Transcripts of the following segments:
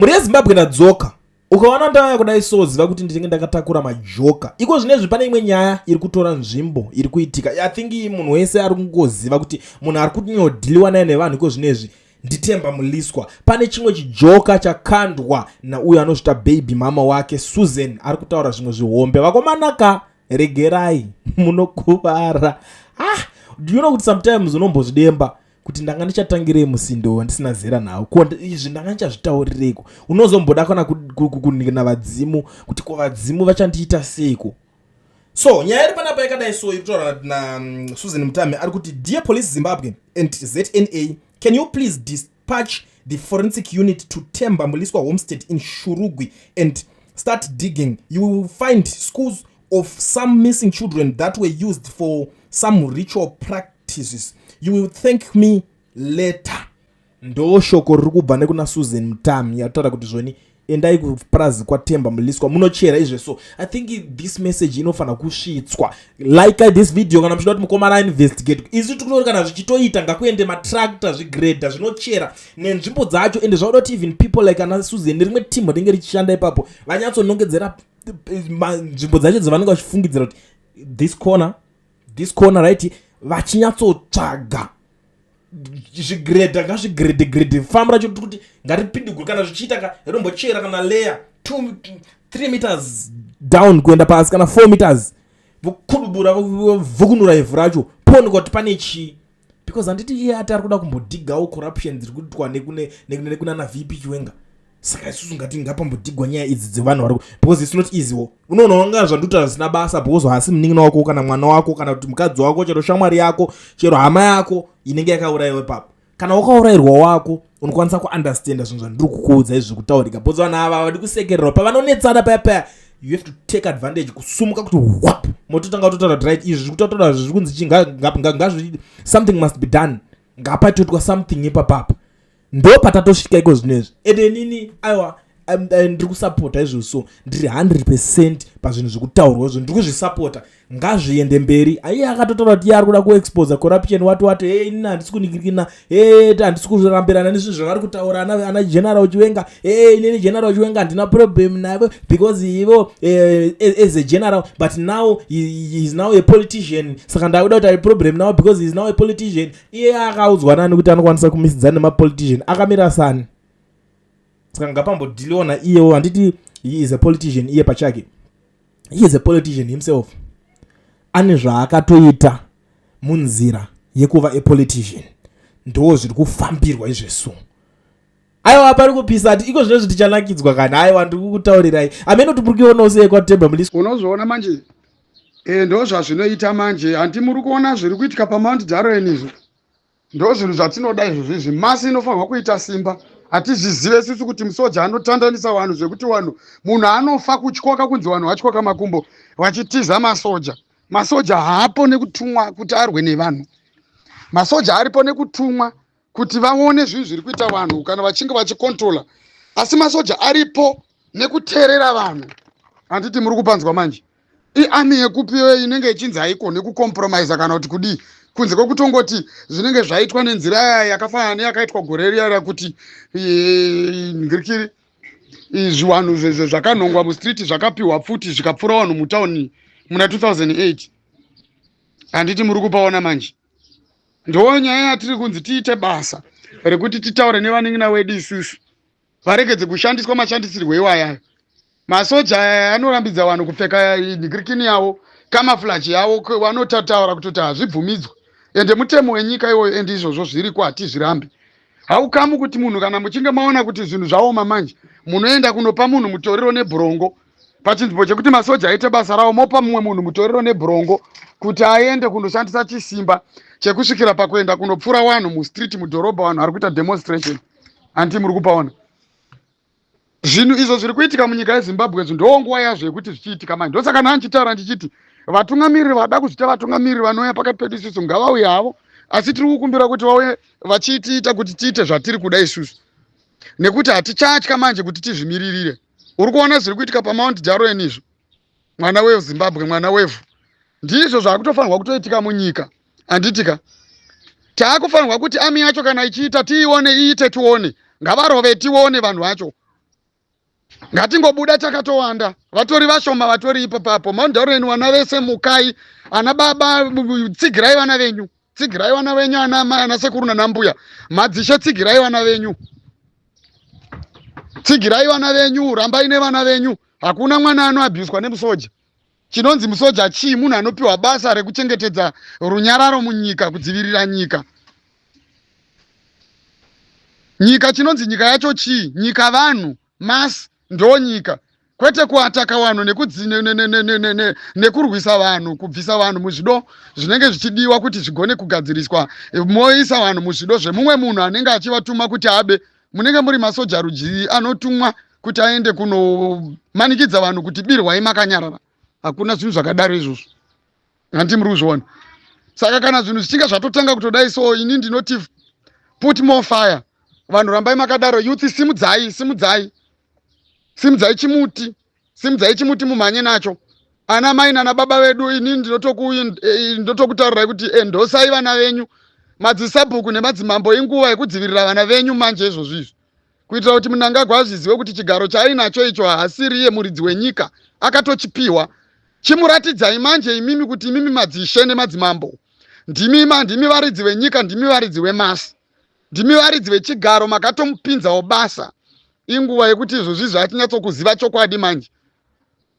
Mhuri yeZimbabwe, ndadzoka. Ukaona ndauya kudai so, ziva kuti ndinenge ndakatakura majoka. Iko zvinezvi pane imwe nyaya iri kutora nzvimbo iri kuitika. I think munhu wese ari kungoziva kuti munhu ari kunyodhiliwa naye nevanhu iko zvinezvi ndiTemba Mliswa. Pane chimwe chijoka chakandwa nauyo anozvita baby mama wake Susan, ari kutaura zvimwe zvihombe. Vakomanaka, regerai, munokuvara. Ah, do you know kuti sometimes unombozvidemba kuti ndanga ndichatangirei musindo wandisina zera nawo? Ko izvi ndanga ndichazvitaurireiko? Unozomboda kana kunikina vadzimu kuti ko vadzimu vachandiita seiko? So nyaya iri panapa yakadai so, iri kutaura naSusan Mutami. Ari kuti, "Dear Police Zimbabwe and ZNA, can you please dispatch the forensic unit to Temba Mliswa homestead in Shurugwi and start digging? You will find skulls of some missing children that were used for some ritual practices. You will thank me later." Ndo shoko riri kubva nekuna Susan Mutami, yataura kuti zvoni endai kupurazi kwaTemba Mliswa munochera izve. So I think this message inofanira kusvitswa. Like this video kana muchida kuti mukomana investigate. Isu tikutori kana zvichitoita, ngakuende matractor, zvigredha zvinochera nenzvimbo dzacho. Ende zvauda kuti even people like ana Susan nerimwe team rinenge richishanda ipapo vanyatsonongedzera nzvimbo dzacho dzavanenge vachifungidzira kuti this corner, this corner, right, vachinyatsotsvaga zvigredha. Ngazvigredhe gredhe famu racho kuti ngaripindigwe. Kana zvichiita ka, rombochera kana layer 2 3 meters down kuenda pasi, kana 4 meters, vokudubura, vovhukunura ivhu racho, poonekwa kuti pane chii. Because handiti iye ati ari kuda kumbodhigawo corruption dziri kuitwa nekunana VP Chiwenga? Saka isusu ngati ngapambodhigwa nyaya idzi dzevanhu vari, because it's not easy wo. Unoona wanga zvandotaura zvisina basa, because haasi munin'ina wako kana mwana wako kana kuti mukadzi wako, chero shamwari yako, chero hama yako inenge yakaurayiwa ipapo. Kana wakaurayirwa wako, unokwanisa kuunderstanda zvinhu zvandiri kukuudza izvi zvekutaurika, because vanhu ava vadi kusekererwa. Pavanonetsana paya paya, you have to take advantage, kusumuka kuti wap, mototanga kutotaura kuti right, izvi zviri kutotaura, zviri kunzi chii, ngazvi something must be done, ngapatoitwa something ipapapa. Ndo patatosvika iko zvinezvi. Ende inini, aiwa, ndiri kusapota izvozvo. So ndiri 100% pazvinhu zvekutaurwa izvo, ndiri kuzvisapota, ngazviende mberi. Aiye akatotaura kuti iye ari kuda kuexposa corruption, wati wati, hey, inini handisi kunikirikina, hey, handisi kurambirana nezvinhu zvavari kutaura ana General Chiwenga. Hey, inini General Chiwenga handina problem navo because ivo as a general, but now he is now a politician, saka ndakuda kuti ai problem now because he is now a politician. Iye akaudzwa nani kuti anokwanisa kumisidzana nemapolitician? Akamira sani? Saka ngapambodhiliwa naiyewo. Handiti he is a politician iye pachake? He is a politician himself. Ane zvaakatoita munzira yekuva a politician, ndo zviri kufambirwa izvesu. Aiwa, pari kupisa ati iko zvinezvi tichanakidzwa kana. Aiwa, ndiri kukutaurirai, amene kuti muri kuionawo sei kwaTemba Mliswa. Unozoona manje, ndo zvazvinoita manje. Handi muri kuona zviri kuitika paMount Darwin? Izvo ndo zvinhu zvatinoda izvozvo. Izvi masi inofanirwa kuita simba. Hatizvizive susu kuti musoja anotandanisa vanhu zvekuti vanhu, munhu anofa kutyoka, kunzi vanhu vatyoka makumbo vachitiza masoja. Masoja haapo nekutumwa kuti arwe nevanhu. Masoja aripo nekutumwa kuti vaone zvinhu zviri kuita vanhu kana vachinge vachikontrola, asi masoja aripo nekuteerera vanhu. Handiti muri kupanzwa manje? Iarmy yekupiwe inenge ichinzi haikoni kucompromisa kana kuti kudii, kunze kwekutongoti zvinenge zvaitwa nenzira yakafanana neyakaitwa gore riya rakuti ngirikiri zviwanhu zvakanhongwa mustreet zvakapiwa pfuti, zvikapfura vanhu mutauni muna 2008. Handiti muri kupaona manje? Ndo nyaya yatiri kunzi tiite basa rekuti titaure nevanin'ina wedu isusu, varegedze kushandiswa mashandisirwo iwayayo. Masoja aya anorambidza vanhu kupfeka nhingirikini yavo, camouflage yavo. Vanototaura kutoti hazvibvumidzwa, ende mutemo wenyika iwoyo, ende izvozvo zviriko, hatizvirambi. Haukamu kuti munhu, kana muchinge maona kuti zvinhu zvaoma manje, munoenda kunopa munhu mutoriro nebhurongo pachinzvimbo chekuti masoja aite basa ravo, mopa mumwe munhu mutoriro nebhurongo kuti aende kundoshandisa chisimba chekusvikira pakuenda kunopfura vanhu mustreet mudhorobha, vanhu vari kuita demonstration. Handi muri kupaona zvinhu izvo zviri kuitika munyika yeZimbabwe? Izvo ndo nguva yazvo yekuti zvichiitika manje. Ndosaka naa ndichitaura ndichiti vatungamiriri vada kuzvita vatungamiriri vanouya pakati pedu isusu ngavauye havo, asi tiri kukumbira kuti vauye vachitiita kuti tiite zvatiri kuda isusu, nekuti hatichatya manje kuti tizvimiririre. Uri kuona zviri kuitika paMount Darwin izvo, mwana weZimbabwe, mwana wevhu? Ndizvo zvaakutofanirwa kutoitika munyika, handitika? Taakufanirwa kuti army yacho kana ichiita, tiione iite, tione, ngavarove tione vanhu vacho. Ngatingobuda takatowanda, vatori vashoma vatori ipapapo. Mount Darwin, vana vese mukai, ana baba tsigirai vana venyu, tsigirai vana venyu, ana amai, ana sekuru nanambuya, madzishe, tsigirai vana venyu, tsigirai vana venyu, rambai nevana venyu. Hakuna mwana anoabhuswa nemusoja. Chinonzi musoja chii? Munhu anopiwa basa rekuchengetedza runyararo munyika, kudzivirira nyika. Nyika, chinonzi nyika yacho chii? Nyika vanhu, mass ndo nyika, kwete kuataka vanhu nekurwisa vanhu, kubvisa vanhu muzvido zvinenge zvichidiwa kuti zvigone kugadziriswa, moisa vanhu muzvido zvemumwe munhu anenge achivatuma kuti abe. Munenge muri masoja rudzi anotumwa kuti aende kunomanikidza vanhu kuti birwai makanyarara? Hakuna zvinhu zvakadaro izvozvo, handi muri kuzviona? Saka kana zvinhu zvichinge zvatotanga kutodai so, ini ndinoti put more fire. Vanhu rambai makadaro. Youth, simudzai, simudzai, simudzai chimuti, simudzai chimuti mumhanye nacho. Ana mai nana baba vedu, ini ndinotokutaurirai kuti endosai vana venyu. Madzisabhuku nemadzimambo, inguva yekudzivirira vana venyu manje izvozvo izvi, kuitira kuti Munangagwa azvizive kuti chigaro chaainacho icho haasiriye muridzi wenyika, akatochipiwa. Chimuratidzai manje imimi kuti imimi madzishe nemadzimambo ndimi ndimi varidzi venyika, ndimi varidzi vemass, ndimi varidzi vechigaro, makatomupinzawo basa. Inguva yekuti izvozvi zvachinyatsokuziva chokwadi manje.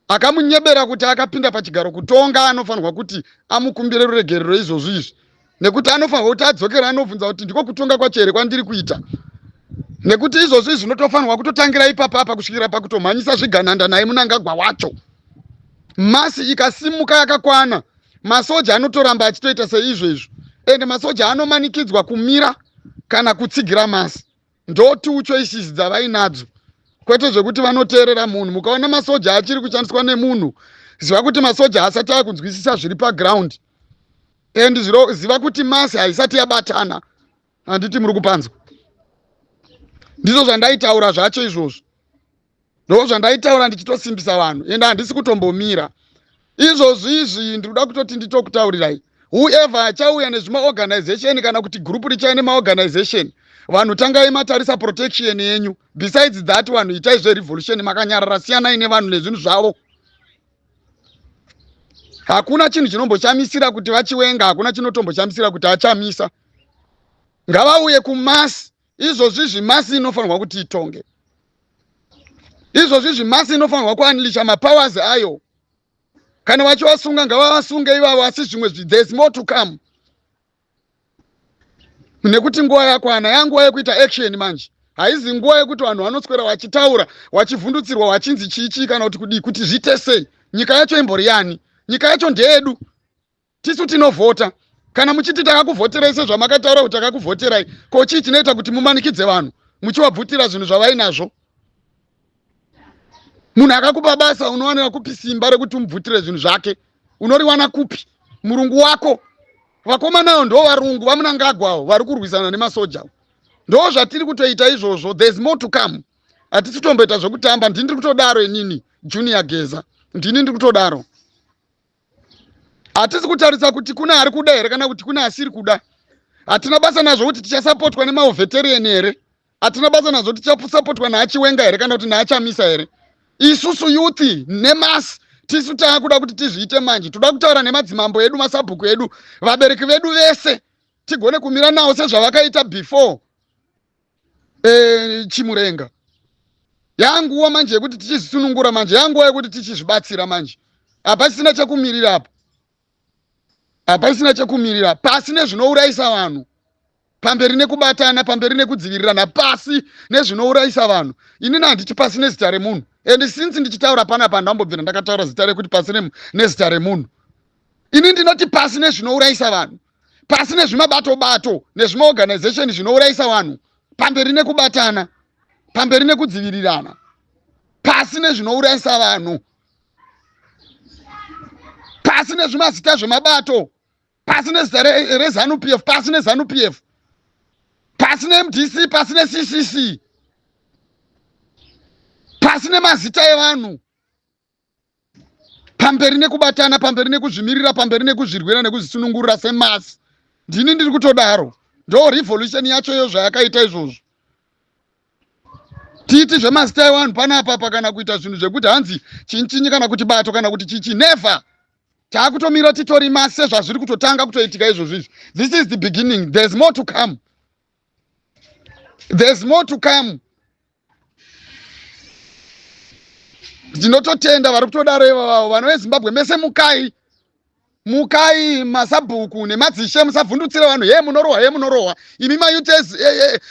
Akamunyebera kuti akapinda pachigaro kutonga, anofanirwa kuti amukumbire ruregerero izvozvi izvi, nekuti anofanirwa kuti adzokera anobvunza kuti ndiko kutonga kwacho here kwandiri kuita, nekuti izvozvi zvinotofanirwa kutotangira ipapapa kusvikira pakutomhanyisa zvigananda naye Munangagwa wacho. Mass ikasimuka yakakwana, masoja anotoramba achitoita seizvo izvo, ende masoja anomanikidzwa kumira kana kutsigira mass. Ndo two choices dzavainadzo, kwete zvekuti vanoteerera munhu. Mukaona masoja achiri kushandiswa nemunhu, ziva kuti masoja asati akunzwisisa zviri paground, and ziva kuti mass haisati yabatana. Handiti muri kupanzwa? Ndizvo zvandaitaura zvacho izvozvo, ndo zvandaitaura ndichitosimbisa vanhu, ende handisi kutombomira izvozvi izvi. Ndinoda kutoti nditokutaurirai, whoever achauya nezvimaorganization kana kuti group richauya nemaorganization, vanhu tangai matarisa protection yenyu. Besides that, vanhu itai zverevolution makanyarara, siyanai nevanhu nezvinhu zvavo. Hakuna chinhu chinomboshamisira kuti vaChiwenga, hakuna chinotomboshamisira kuti achamisa. Ngavauye kumass izvozvi izvi. Mass inofanirwa kuti itonge izvozvi izvi. Mass inofanirwa kuunleasha mapowers ayo. Kana vachivasunga, ngavavasunge ivavo, asi zvimwe, there's more to come, nekuti nguva yakwana, yanguva yekuita action manje. Haizi nguva yekuti vanhu vanoswera vachitaura, vachivhundutsirwa, vachinzi chii chii kana kuti kudii, kuti zviite sei. Nyika yacho imbori yani? Nyika yacho ndeyedu, tisu tinovhota. Kana muchiti takakuvhoterai sezvamakataura kuti takakuvhoterai, ko chii chinoita kuti mumanikidze vanhu muchivabvutira zvinhu zvavainazvo? Munhu akakupa basa, unowanira kupi simba rekuti umubvutire zvinhu zvake? Unoriwana kupi? Murungu wako, vakomanawo ndo varungu vaMunangagwawo vari kurwisana nemasoja. Ndo zvatiri kutoita izvozvo. There's more to come. Hatisi kutomboita zvekutamba. Ndini ndiri kutodaro inini, Junior Geza, ndini ndiri kutodaro. Hatisi kutarisa kuti kune ari kuda here kana kuti kune asiri kuda. Hatina basa nazvo kuti tichasapotwa nemaveteran here. Hatina basa nazvo tichasapotwa naaChiwenga here kana kuti naaChamisa here. Isusu youth nemass tisu taakuda kuti tizviite manje. Toda kutaura nemadzimambo edu, masabhuku edu, vabereki vedu vese, tigone kumira nawo sezvavakaita before Chimurenga. Yanguva manje yekuti tichizvisunungura manje, yanguva yekuti tichizvibatsira manje. Hapasisina chekumirira apo, hapasisina chekumirira. Pasi nezvinourayisa vanhu, pamberi nekubatana, pamberi nekudzivirirana, pasi nezvinourayisa vanhu. Inini handiti pasi nezita remunhu, and since ndichitaura panapa ndambobvira ndakataura zita rekuti pasi nezita remunhu. Ini ndinoti pasi nezvinourayisa vanhu, pasi nezvimabato bato nezvimaorganization zvinourayisa vanhu, pamberi nekubatana, pamberi nekudzivirirana, pasi nezvinourayisa vanhu, pasi nezvimazita zvemabato, pasi nezita reZANU PF, pasi neZANU PF, pasi neMDC, pasi neCCC, pasi nemazita evanhu. Pamberi nekubatana, pamberi nekuzvimirira, pamberi nekuzvirwira nekuzvisunungurira semass. Ndini ndiri kutodaro. Ndo revolution yacho iyo zvayakaita izvozvo. Tiiti zvemazita evanhu panapa pa kana kuita zvinhu zvekuti hanzi chinchinyi kana kuti bato kana kuti chichi never. Taakutomira titori mase zvazviri kutotanga kutoitika izvozvo izvi. This is the beginning. There's more to come. There's more to come. Ndinototenda vari kutodaro ivavavo vana veZimbabwe mese mukai. Mukai masabhuku nemadzishe musavhundutsira vanhu hee munorohwa hee munorohwa imi mayouth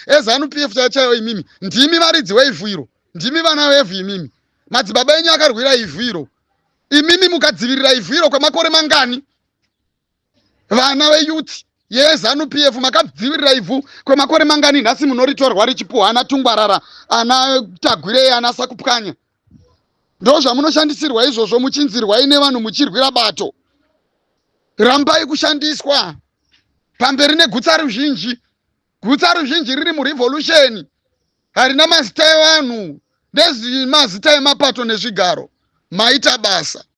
eZanu PF chaiyo chaiyo imimi ndimi varidzi weivhu iro ndimi vana vevhu imimi madzibaba enyu akarwira ivhu iro imimi mukadzivirira ivhu iro kwemakore mangani vana veyouth yeZanu PF makadzivirira ivhu kwemakore mangani nhasi munoritorwa richipuhwa ana Tungwarara ana Tagwirei ana Sakupwanya ndozvamunoshandisirwa izvozvo muchinzirwai nevanhu muchirwira bato rambai kushandiswa pamberi negutsa ruzhinji gutsa ruzhinji riri murevolution harina mazita evanhu ndezimazita emapato nezvigaro maita basa.